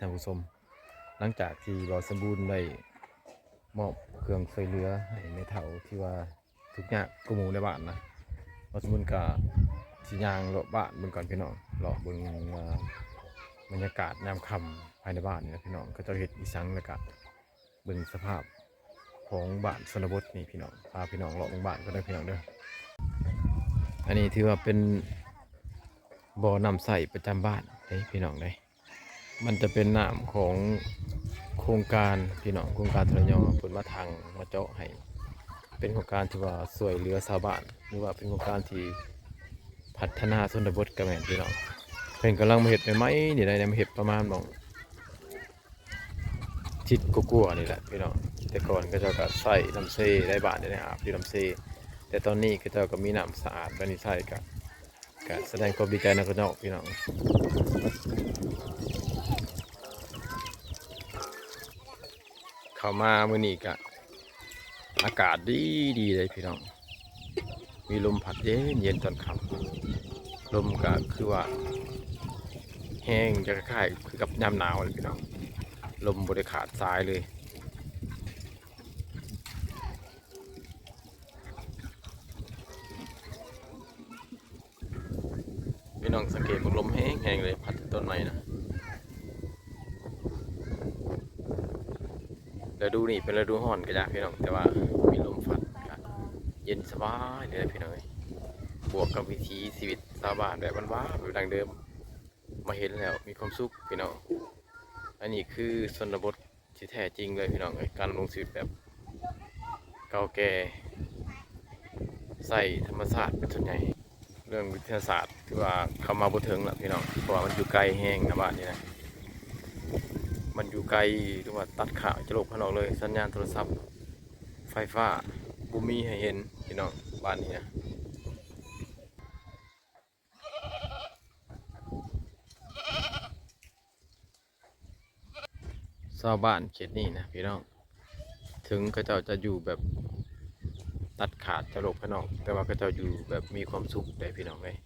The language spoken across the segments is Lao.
ທ່ານຜູ້ຊົມ, ຫຼັງຈາກທີ່ບ່າວສົມບູນໄດ້ມອບເຄື່ອງຊ່ວຍເຫຼືອໃຫ້ແມ່ເຖົ້າທີ່ວ່າທຸກຍາກກວ່າໝູ່ໃນບ້ານນະ, ບ່າວສົມບູນກະຊິຍ່າງເລາະບ້ານເບິ່ງກ່ອນພີ່ນ້ອງ, ເລາະເບິ່ງວ່າບັນຍາກາດຍາມຄ່ຳພາຍໃນບ້ານນີ້ນະພີ່ນ້ອງ, ເຂົາເຈົ້າເຮັດອີ່ສັງ ແລ້ວກະ ເບິ່ງສະພາບຂອງບ້ານຊົນນະບົດນີ້ພີ່ນ້ອງ, ພາພີ່ນ້ອງເລາະເບິ່ງບ້ານກ່ອນເດີພີ່ນ້ອງເດີ. ອັນນີ້ຖືວ່າເປັນບໍ່ນ້ຳໃຊ້ປະຈຳບ້ານເດ້ພີ່ນ້ອງເດ້, ມັນຈະເປັນນ້ຳຂອງໂຄງການພີ່ນ້ອງ, ໂຄງການ ທລຍ ເພິ່ນມາຖັງມາເຈາະໃຫ້, ເປັນໂຄງການທີ່ວ່າຊ່ວຍເຫຼືອຊາວບ້ານ ຫຼືວ່າເປັນໂຄງການທີ່ພັດທະນາຊົນນະບົດກໍແມ່ນພີ່ນ້ອງ. ເພິ່ນກຳລັງມາເຮັດໃໝ່ໆນີ້ໄດ໋, ມາເຮັດປະມານໝ່ອງ ທິດກວ່າໆນີ້ແຫຼະພີ່ນ້ອງ. ແຕ່ກ່ອນເຂົາເຈົ້າກໍໃຊ້ນ້ຳເຊ ໄດ້ບ້ານໄດ້ອາບຢູ່ນ້ຳເຊ, ແຕ່ຕອນນີ້ເຂົາເຈົ້າກໍມີນ້ຳສະອາດແບບນີ້ໃຊ້ ກໍ ກໍສະແດງຄວາມດີໃຈນຳເຂົາເຈົ້າພີ່ນ້ອງ. ເຂົ້າມາມື້ນີ້ກໍອາກາດດີໆເດ້ພີ່ນ້ອງ. ມີລົມພັດເຢັນໆຕອນຄ່ຳ, ລົມກໍຄືວ່າແຮງ ຈະຄ້າຍໆຄືກັບຍາມໜາວແຫຼະພີ່ນ້ອງ, ລົມບໍ່ໄດ້ຂາດສາຍເລີຍ. ພີ່ນ້ອງສັງເກດເບິ່ງ ລົມແຮງໆເລີຍ ພັດຕົ້ນໄມ້ນະ. ລະດູນີ້ເປັນລະດູຮ້ອນກະຢາກພີ່ນ້ອງ, ແຕ່ວ່າມີລົມພັດກະເຢັນສະບາຍເລີຍພີ່ນ້ອງເອີຍ. ບວກກັບວິຖີຊີວິດຊາວບ້ານແບບບ້ານໆ ແບບດັ້ງເດີມ, ມາເຫັນແລ້ວມີຄວາມສຸກພີ່ນ້ອງ. ອັນນີ້ຄືຊົນນະບົດທີ່ແທ້ຈິງເລີຍພີ່ນ້ອງເອີຍ, ການດຳລົງຊີວິດແບບເກົ່າແກ່ ໃຊ້ທຳມະຊາດເປັນສ່ວນໃຫຍ່. ເລື່ອງວິທະຍາສາດຖືວ່າເຂົ້າມາບໍ່ເຖິງລະພີ່ນ້ອງ, ເພາະວ່າມັນຢູ່ໄກແຮງນະ ບ້ານນີ້ນະ, ມັນຢູ່ໄກ ຖືວ່າຕັດຂາດຈາກໂລກພາຍນອກເລີຍ, ສັນຍານໂທລະສັບ ໄຟຟ້າ ບໍ່ມີໃຫ້ເຫັນພີ່ນ້ອງ, ບ້ານນີ້ນະ. ຊາວບ້ານເຂດນີ້ນະພີ່ນ້ອງ, ເຖິງເຂົາເຈົ້າຈະຢູ່ແບບຕັດຂາດຈາກໂລກພາຍນອກ, ແຕ່ວ່າເຂົາເຈົ້າຢູ່ແບບມີຄວາມສຸກໄດ໋ພີ່ນ້ອງເອີຍ.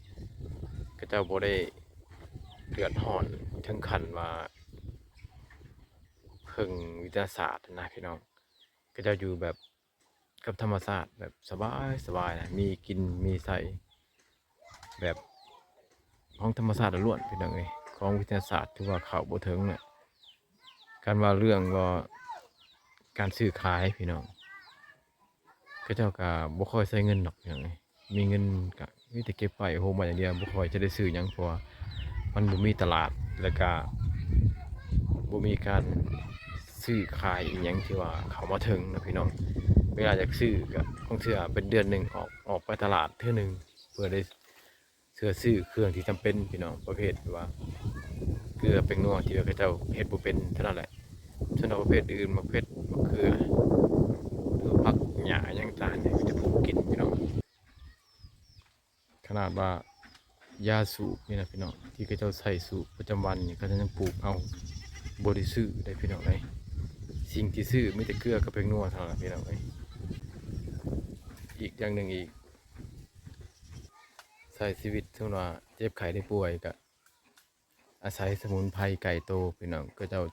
ເຂົາເຈົ້າບໍ່ໄດ້ເດືອດຮ້ອນເຖິງຂັ້ນວ່າເພິ່ງວິທະຍາສາດນະພີ່ນ້ອງ, ເຂົາເຈົ້າຢູ່ແບບ ກັບທຳມະຊາດແບບສະບາຍໆນະ, ມີກິນມີໃຊ້ແບບຂອງທຳມະຊາດລ້ວນໆ ພີ່ນ້ອງເອີຍ. ຂອງວິທະຍາສາດຖືວ່າເຂົ້າບໍ່ເຖິງນະ. ຄັນວ່າເລື່ອງວ່າການຊື້ຂາຍພີ່ນ້ອງ, ເຂົາເຈົ້າກະບໍ່ຄ່ອຍໃຊ້ເງິນດອກພີ່ນ້ອງເອີຍ. ມີເງິນກະມີແຕ່ເກັບໄວ້ໂຮມໄວ້ຢ່າງດຽວ, ບໍ່ຄ່ອຍຈະໄດ້ຊື້ຫຍັງ ເພາະວ່າມັນບໍ່ມີຕະຫຼາດ ແລ້ວກະບໍ່ມີການຊື້ຂາຍອີ່ຫຍັງທີ່ວ່າເຂົ້າມາເຖິງນະພີ່ນ້ອງ. ເວລາຢາກຊື້ກະບາງເທື່ອເປັນເດືອນໜຶ່ງອອກ ອອກໄປຕະຫຼາດເທື່ອໜຶ່ງ ເພື່ອໄດ້ເພື່ອຊື້ເຄື່ອງທີ່ຈຳເປັນພີ່ນ້ອງ, ປະເພດວ່າເກືອແປ້ງນົວທີ່ວ່າເຂົາເຈົ້າເຮັດບໍ່ເປັນເທົ່ານັ້ນແຫຼະ. ສ່ວນປະເພດອື່ນ ໝາກເຜັດ ໝາກເຂືອ ຫຼືວ່າຜັກຫຍ້າຫຍັງຕ່າງໆ ມີແຕ່ປູກກິນພີ່ນ້ອງ. ຂະໜາດວ່າຢາສູບນີ້ນະພີ່ນ້ອງ ທີ່ເຂົາເຈົ້າໃຊ້ສູບປະຈຳວັນນີ້ ເຂົາເຈົ້າຍັງປູກເອົາ ບໍ່ໄດ້ຊື້ເດ້ພີ່ນ້ອງເອີຍ. ສິ່ງທີ່ຊື້ມີແຕ່ເກືອກັບແປ້ງນົວເທົ່ານັ້ນພີ່ນ້ອງເອີຍ. ອີກຢ່າງໜຶ່ງອີກ ໃຊ້ຊີວິດ ສົມມຸດວ່າເຈັບໄຂ້ໄດ້ປ່ວຍ ກະອາໄສສະໝຸນໄພໄກໂຕພີ່ນ້ອງ. ເຂົາເຈົ້າ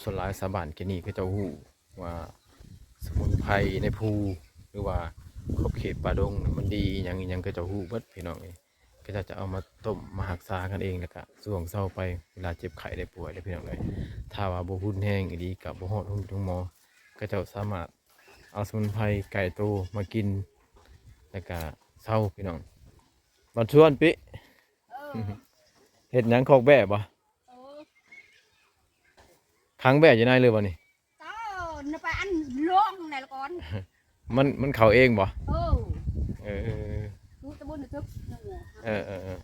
ສ່ວນຫຼາຍຊາວບ້ານເຂດນີ້ເຂົາເຈົ້າຮູ້ວ່າ ສະໝຸນໄພໃນພູ ຫຼືວ່າຂອບເຂດປ່າດົງນະ ມັນດີອີ່ຫຍັງອີ່ຫຍັງ ເຂົາເຈົ້າຮູ້ເບິດພີ່ນ້ອງເອີຍ. ເຂົາເຈົ້າຈະເອົາມາຕົ້ມມາຮັກສາກັນເອງ ແລ້ວກະຊ່ວງເຊົາໄປ ເວລາເຈັບໄຂ້ໄດ້ປ່ວຍເດ້ພີ່ນ້ອງເອີຍ. ຖ້າວ່າບໍ່ຮຸນແຮງອີ່ຫຼີ ກະບໍ່ຮອດໂຮງໝໍ, ເຂົາເຈົ້າສາມາດເອົາສະໝຸນໄພໄກໂຕມາກິນ ແລ້ວກະເຊົາພີ່ນ້ອງ. ບາດຊວນປິ ເອີ ເຮັດຫຍັງ ຄອກແບ້ບໍ່? ເອີ ຂັງແບ້ຢູ່ໃນເລີຍບໍ່ນີ້? ເຈົ້າ ນະ ໄປອັນລ່ອງໃນລະກ່ອນ ມັນ ມັນເຂົ້າເອງບໍ່? ເອີ ເອີ ເອີ ເອີ ເອີ ເອີ.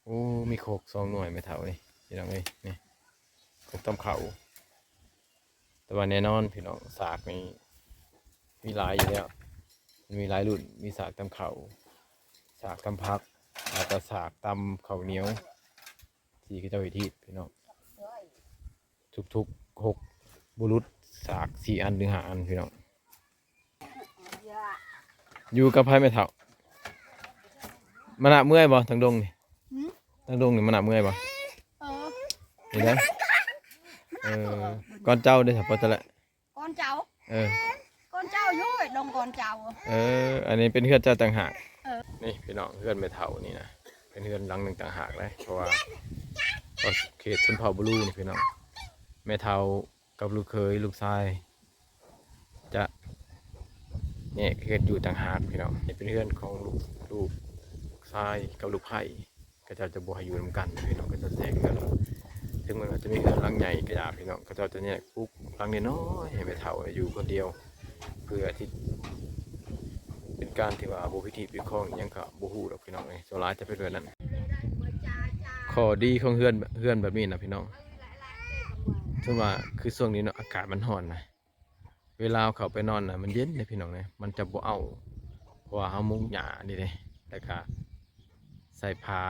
ໂອ້ ມີຄົກສອງໜ່ວຍແມ່ເຖົ້ານີ້ ພີ່ນ້ອງເອີຍ ນີ້ ກຕຳເຂົ້າ. ແຕ່ວ່າແນ່ນອນພີ່ນ້ອງ ສາກນີ້ມີຫຼາຍຢູ່ແລ້ວ ມັນມີຫຼາຍລຸ້ນ ມີສາກຕຳເຂົ້າ ສາກຕຳຜັກ ແລ້ວກໍສາກຕຳເຂົ້າໜຽວ ທີ່ເຂົາເຈົ້າເຮັດຮີດພີ່ນ້ອງ. ທຸກໆຫົກບຸລຸດ ສາກສີ່ອັນ ຫຼື ຫ້າອັນພີ່ນ້ອງ. ຢູ່ກັບໃຜແມ່ເຖົ້າ? ມານະເມື່ອຍບໍ່ ທາງດົງນີ້? ຫືມ? ທາງດົງນີ້ມານະເມື່ອຍບໍ່? ເອີ ນີ້ເດ້. ເອີ ກ່ອນເຈົ້າເດ້ ສະ ພໍຕະແລະ ກ່ອນເຈົ້າ. ເອີ ກ່ອນເຈົ້າຢູ່ ເອີ ດົງກ່ອນເຈົ້າ. ເອີ ອັນນີ້ເປັນເຮືອນເຈົ້າຕ່າງຫາກ. ເອີ ນີ້ພີ່ນ້ອງ ເຮືອນແມ່ເຖົ້ານີ້ນະ ເປັນເຮືອນຫຼັງໜຶ່ງຕ່າງຫາກເດ້ ເພາະວ່າ ເຂດຊົນເຜົ່າບູຣູນີ້ພີ່ນ້ອງ ແມ່ເຖົ້າ ກັບລູກເຂີຍ ລູກຊາຍ ຈະແຍກເຮືອນຢູ່ຕ່າງຫາກພີ່ນ້ອງ. ນີ້ເປັນເຮືອນຂອງລູກ ລູກຊາຍກັບລູກໃພ້ ເຂົາເຈົ້າຈະບໍ່ໃຫ້ຢູ່ນຳກັນພີ່ນ້ອງ ເຂົາເຈົ້າແຍກເຮືອນ. ເຖິງແມ່ນວ່າຈະມີເຮືອນຫຼັງໃຫຍ່ກໍຕາມພີ່ນ້ອງ ເຂົາເຈົ້າຈະແຍກປຸກຫຼັງນ້ອຍໆໃຫ້ແມ່ເຖົ້າຢູ່ຄົນດຽວ ເພື່ອທີ່ ເປັນການທີ່ວ່າບໍ່ພິຖີພິຄອງອີ່ຫຍັງກໍບໍ່ຮູ້ດອກພີ່ນ້ອງເອີຍ ສ່ວນຫຼາຍຈະເປັນແບບນັ້ນ. ຂໍ້ດີຂອງເຮືອນ ເຮືອນແບບນີ້ນະພີ່ນ້ອງ ເຖິງວ່າຄືຊ່ວງນີ້ເນາະ ອາກາດມັນຮ້ອນນະ ເວລາເຮົາເຂົ້າໄປນອນນະ ມັນເຢັນເດ້ພີ່ນ້ອງເອີຍ ມັນຈະບໍ່ເອົ້າ ເພາະວ່າເຮົາມຸງຫຍ້ານີ້ເດ້ ແລ້ວກະໃສ່ຜ້າ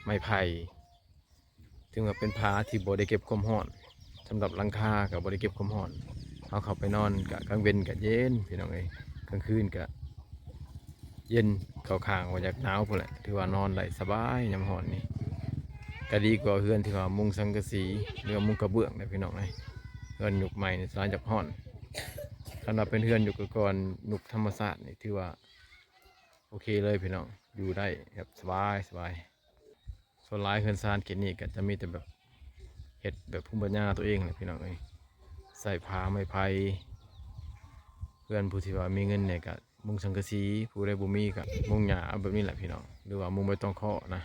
ໄມ້ໄຜ່ ເຖິງວ່າເປັນຜ້າທີ່ບໍ່ໄດ້ເກັບຄວາມຮ້ອນ ສຳລັບຫຼັງຄາກໍບໍ່ໄດ້ເກັບຄວາມຮ້ອນ ເຮົາເຂົ້າໄປນອນກະກາງເວັນກະເຢັນພີ່ນ້ອງເອີຍ ກາງຄືນກະເຢັນ ເຂົ້າຂ້າງວ່າຢາກໜາວພຸ້ນແຫຼະ ຖືວ່ານອນໄດ້ສະບາຍຍາມຮ້ອນນີ້ ກະດີກວ່າເຮືອນທີ່ວ່າມຸງສັງກະສີ ຫຼືວ່າມຸງກະເບື້ອງເດ້ພີ່ນ້ອງເອີຍ. ເຮືອນຍຸກໃໝ່ນີ້ສ່ວນຫຼາຍຢາກຮ້ອນ ຄັນວ່າເປັນເຮືອນຍຸກກ່ອນໆ ຍຸກທຳມະຊາດນີ້ ຖືວ່າໂອເຄເລີຍພີ່ນ້ອງ ຢູ່ໄດ້ແບບສະບາຍໆ. ສ່ວນຫຼາຍເຮືອນຊານເຂດນີ້ກໍຈະມີແຕ່ແບບເຮັດແບບພູມປັນຍາຕົວເອງແຫຼະພີ່ນ້ອງເອີຍ ໃສ່ຜ້າໄມ້ໄຜ່. ເຮືອນຜູ້ທີ່ວ່າມີເງິນແດ່ກໍມຸງສັງກະສີ ຜູ້ໃດບໍ່ມີກໍມຸງຫຍ້າເອົາແບບນີ້ແຫຼະພີ່ນ້ອງ ຫຼືວ່າມຸງໃບຕອງເຄາະນະ.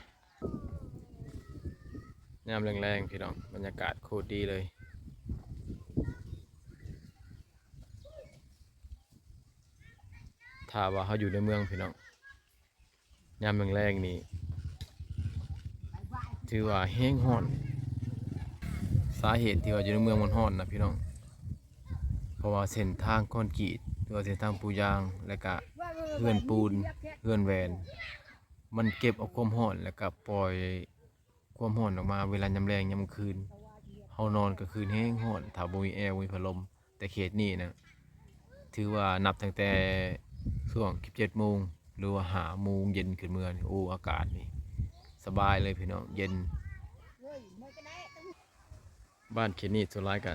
ຍາມແລງໆ ພີ່ນ້ອງ ບັນຍາກາດໂຄດດີເລີຍ ຖ້າວ່າເຮົາຢູ່ໃນເມືອງພີ່ນ້ອງ ຍາມແລງໆນີ້ ຖືວ່າແຮງຮ້ອນ. ສາເຫດທີ່ວ່າຢູ່ໃນເມືອງມັນຮ້ອນນະພີ່ນ້ອງ ເພາະວ່າເສັ້ນທາງຄອນກຣີດ ຫຼືວ່າເສັ້ນທາງປູຢາງ ແລ້ວກະເຮືອນປູນ ເຮືອນແຫວນ ມັນເກັບເອົາຄວາມຮ້ອນ ແລ້ວກະປ່ອຍຄວາມຮ້ອນອອກມາເວລາຍາມແລງ ຍາມກາງຄືນ. ເຮົານອນກາງຄືນແຮງຮ້ອນ ຖ້າບໍ່ມີແອ ບໍ່ມີພັດລົມ. ແຕ່ເຂດນີ້ນະ ຖືວ່ານັບຕັ້ງແຕ່ຊ່ວງສິບເຈັດໂມງ ຫຼືວ່າຫ້າໂມງເຢັນຂຶ້ນເມືອນີ້ ໂອ້ ອາກາດນີ້ສະບາຍເລີຍພີ່ນ້ອງ ເຢັນ. ບ້ານເຂດນີ້ສ່ວນຫຼາຍກະ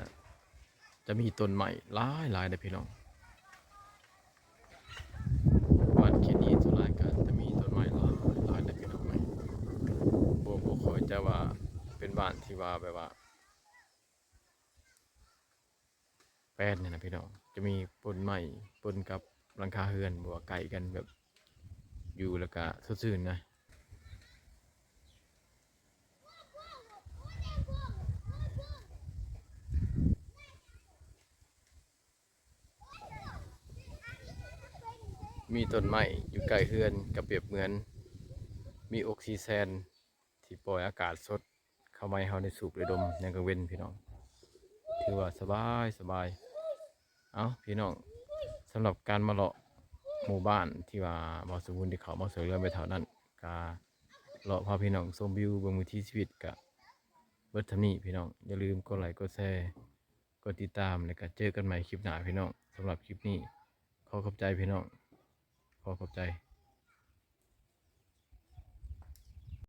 ຈະມີຕົ້ນໄມ້ຫຼາຍໆເດ້ພີ່ນ້ອງ ບ້ານເຂດນີ້ສ່ວນຫຼາຍກະຈະມີຕົ້ນໄມ້ຫຼາຍໆເດ້ພີ່ນ້ອງເອີຍ. ບໍ່ ບໍ່ຄ່ອຍຈະວ່າເປັນບ້ານທີ່ວ່າແບບວ່າ ແປນນີ້ນະພີ່ນ້ອງ ຈະມີຕົ້ນໄມ້ປົນກັບຫຼັງຄາເຮືອນ ບໍ່ວ່າໃກ້ກັນ ແບບຢູ່ແລ້ວກະສົດຊື່ນນະ. ມີຕົ້ນໄມ້ຢູ່ໃກ້ເຮືອນ ກໍປຽບເໝືອນມີອົກຊີເຈນ ທີ່ປ່ອຍອາກາດສົດເຂົ້າມາໃຫ້ເຮົາໄດ້ສູບໄດ້ດົມຍາມກາງເວັນພີ່ນ້ອງ ຖືວ່າສະບາຍ ສະບາຍ. ເອົ້າ ພີ່ນ້ອງ ສຳລັບການມາເລາະໝູ່ບ້ານທີ່ວ່າບ່າວສົມບູນໄດ້ເຂົ້າມາຊ່ວຍເຫຼືອແມ່ເຖົ້ານັ້ນ ກະເລາະພາພີ່ນ້ອງຊົມວິວ ເບິ່ງວິຖີຊີວິດ ກະເບິດສ່ຳນີ້ພີ່ນ້ອງ. ຢ່າລືມກົດໄລກ໌ ກົດແຊ ກົດຕິດຕາມ ແລ້ວກະເຈີກັນໃໝ່ຄລິບໜ້າພີ່ນ້ອງ. ສຳລັບຄລິບນີ້ ຂໍຂອບໃຈພີ່ນ້ອງ ຂໍຂອບໃຈ.